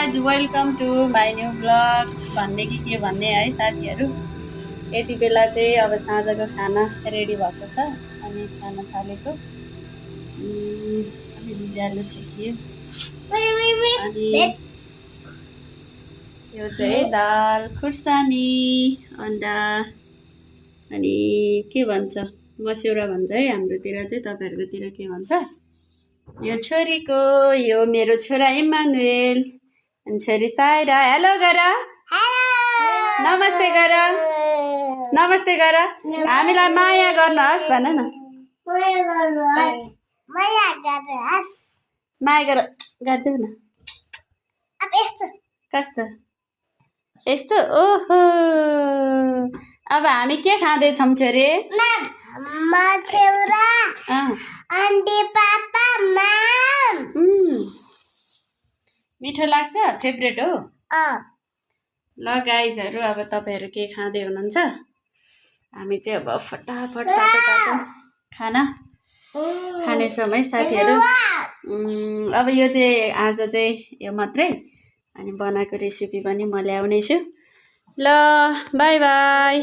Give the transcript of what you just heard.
Guys welcome to my new blog भन्ने कि के भन्ने है साथीहरू। यति बेला चाहिँ अब साँझको खाना रेडी भएको छ अनि खाना थालेको। अलि ज्यालो छिकियो अनि यो चाहिँ दाल खुर्सानी अन्डा अनि के भन्छ मस्यौरा भन्छ है हाम्रोतिर चाहिँ, तपाईहरुकोतिर के भन्छ। यो छोरीको, यो मेरो छोरा इमानुएल अनि छोरी साइरा। हेलो गर, नमस्ते गर, नमस्ते गर, हामीलाई माया गर्नुहोस् भन न। माया गर गर्देऊ न। कस्तो यस्तो ओहो। अब हामी के खाँदैछौँ छोरी? मिठो लाग्छ, फेभरेट हो। ल गाइजहरू, अब तपाईहरु के खाँदै हुनुहुन्छ? हामी चाहिँ अब फटाफट तातो तातो खाना खाने समय साथीहरू। अब यो चाहिँ आज चाहिँ यो मात्रै, अनि बनाएको रेसिपी पनि म ल्याउने छु। ल बाई बाई।